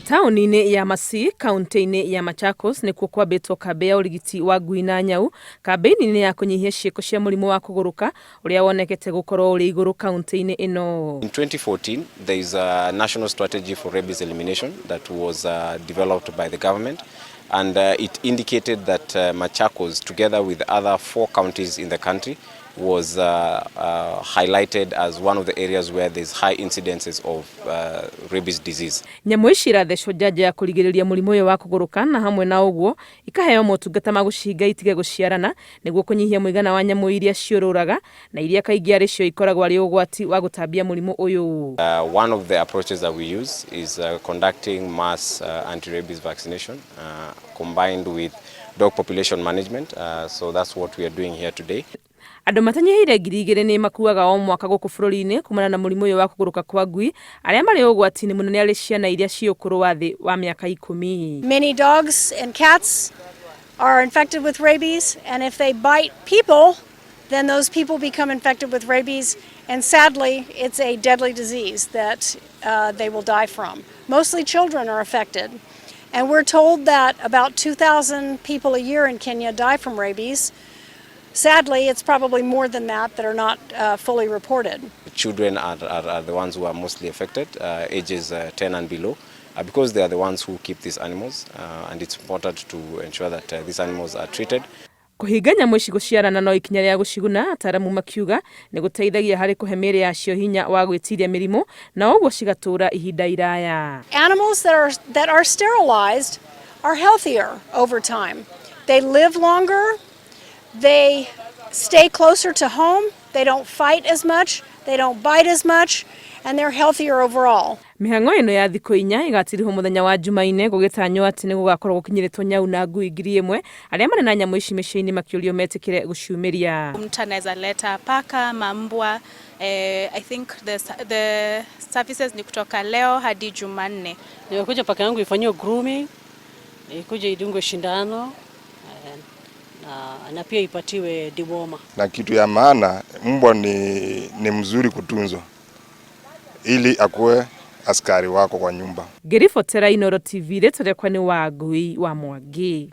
Taũni-inĩ ya Masii, kaunti-inĩ ya Machakos nĩkuo kwambĩtwo kambĩ ya ũrigiti wa ngui na nyau kambĩini-inĩ ya kũnyihia ciĩko cia mũrimũ wa kũgũrũka ũrĩa wonekete gũkorwo ũrĩ igũrũ kaunti-inĩ ĩno. In 2014, there is a national strategy for rabies elimination that was developed by the government, and it indicated that Machakos, together with other four counties in the country, was highlighted as one of the areas where there's high incidences of rabies disease. Nyamũ ici irathecwo njanjo ya kũrigĩrĩria mũrimũ ũyũ wa kũgũrũka na hamwe na ũguo ikaheo motungata ma gũcihinga itige gũciarana nĩguo kũnyihia mũigana wa nyamũ iria ciũrũraga na iria kaingĩ arĩ cio ikoragwo arĩ ũgwati wa gũtambia mũrimũ ũyũ. One of the approaches that we use is conducting mass anti-rabies vaccination combined with dog population management. So that's what we are doing here today. Andũ matanyihĩire 2000 nĩ makuaga o mwaka gũkũ bũrũri-inĩ kumana na mũrimũ ũyũ wa kũgũrũka kwa ngui. Arĩa marĩ ũgwati-inĩ mũnene arĩ ciana iria ciĩ ũkũrũ wa thĩ wa mĩaka 10. Many dogs and cats are infected with rabies, and if they bite people, then those people become infected with rabies, and sadly, it's a deadly disease that they will die from. Mostly children are affected. And we're told that about 2,000 people a year in Kenya die from rabies. Sadly, it's probably more than that that are not fully reported. Children are the ones who are mostly affected, ages 10 and below, because they are the ones who keep these animals, and it's important to ensure that these animals are treated. Kũhinga nyamũ ici gũciarana no ikinya rĩa gũciguna, ataaramu makiuga nĩ gũteithagia harĩ kũhe mĩĩrĩ yacio hinya wa gwĩtiria mĩrimũ na ũguo cigatũũra ihinda iraya. Animals that are sterilized are healthier over time. They live longer, they stay closer to home, they don't fight as much, they don't bite as much, and they're healthier overall. Mĩhang'o ĩno ya thikũ 4 ĩgatirihwo mũthenya wa Jumaine gũgĩtanywo atĩ nĩ gũgakorwo gũkinyĩrĩtwo nyau na ngui 1000. Arĩa marĩ na nyamũ ici mĩciĩ-inĩ makĩũrio metĩkĩre gũciumĩria. Mtu anaweza leta paka ama mbwa. I think the services ni kutoka leo hadi Jumanne. Nimekuja paka yangu ifanyiwe grooming, ikuje idungwe shindano na pia ipatiwe dewormer. Na kitu ya maana, mbwa ni mzuri kutunzwa ili akuwe askari wako kwa nyumba. Ngĩribotera Inooro TV, rĩtwa rĩakwa nĩ Wangui wa Mwangi.